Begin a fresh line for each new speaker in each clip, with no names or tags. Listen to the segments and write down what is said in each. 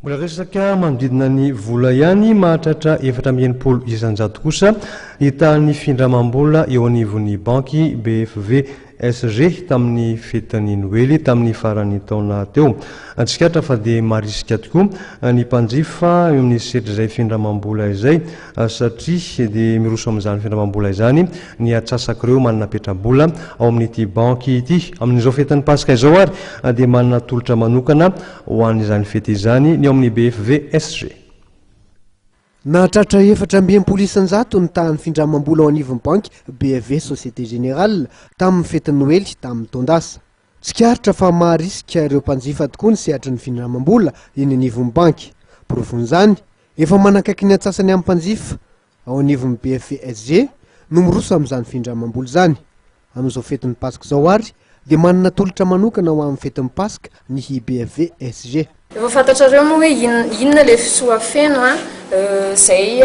Mbola resaka manodidina ny vola ihany, mahatratra 64% kosa ny tahan'ny findramam-bola eo anivon'ny banky BFV SG tamin'ny fetin'ny Noely tamin'ny faran'ny taona teo. Tsikaritra fa dia marisika tokoa ny mpanjifa eo amin'ny sehatr'izay findramam-bola izay satria dia miroso amin'izany findramam-bola izany ny atsasak'ireo manana petra-bola ao amin'ity banky ity. Amin'izao fetin'ny Paska izao ary dia manana tolotra manokana ho an'izany fety izany ny ao amin'ny BFVSG.
Nahatratra 64% ny tahan'ny findramam-bola ao anivon'ny banky BFV Société Générale tamin'ny fetin'ny Noely tamin'ny taon-dasa. Tsikaritra fa maharisika ireo mpanjifa tokoa ny sehatry ny findramam-bola eny anivon'ny banky. Porofon'izany, efa manakaiky ny antsasany amin'ny mpanjifa ao anivon'ny BFVSG no miroso amin'izany findramam-bola izany. Amin'izao fetin'ny Paska izao ary dia manana tolotra manokana ho amin'ny fetin'ny Paska ny BFVSG.
Efa fantatrareo moa hoe inona ilay soa feno an, izay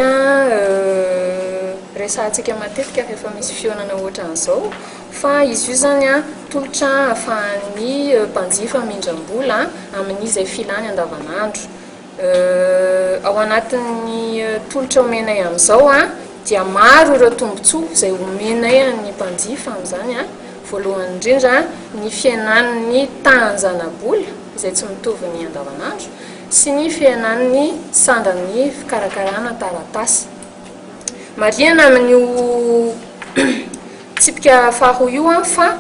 resahantsika matetika rehefa misy fihaonana ohatran'izao, fa izy io izany an, tolotra ahafahan'ny mpanjifa mindram-bola amin'izay filany andavanandro. Ao anatin'ny tolotra omenay amin'izao dia maro ireo tombontsoa izay omenay an'ny mpanjifa amin'izany. Voalohany indrindra ny fihenan'ny tahan-janabola izay tsy mitovy ny andavanandro sy ny fihenan'ny sandan'ny fikarakarana taratasy. Marihana amin'io tsipika faharoa io fa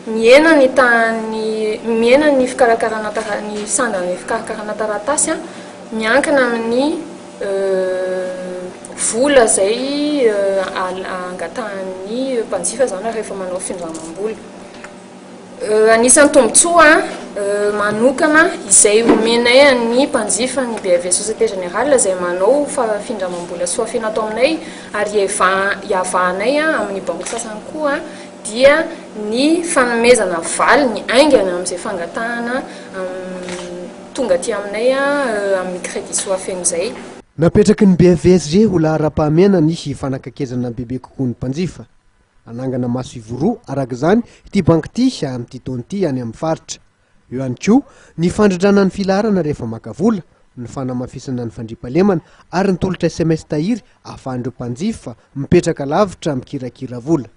Mihena ny tahan'ny mihena ny fikarakarana tara ny sandan'ny fikarakarana taratasy an, miankina amin'ny vola izay angatahan'ny mpanjifa izany rehefa manao findramam-bola. Anisan'ny tombontsoa manokana izay omenay an'ny mpanjifa ny BFV Société Générale izay manao findramam-bola soa feno ato aminay ary iavahanay amin'ny banky sasany koa dia ny fanomezana valiny haingana amin'izay fangatahana tonga aty aminay amin'ny crédit soafeno izay.
Napetraky ny BFVSG ho laharam-pahamehana ny hifanakaikezana bebe kokoa ny mpanjifa. Hanangana masoivoho roa, araka izany, ity banky ity amin'ity taona ity any amin'ny faritra. Eo ihany koa ny fandrindrana ny filaharana rehefa maka vola, ny fanamafisana ny fandriampahalemana ary ny tolotra sms tahiry ahafahan'ireo mpanjifa mipetraka lavitra mikirakira vola.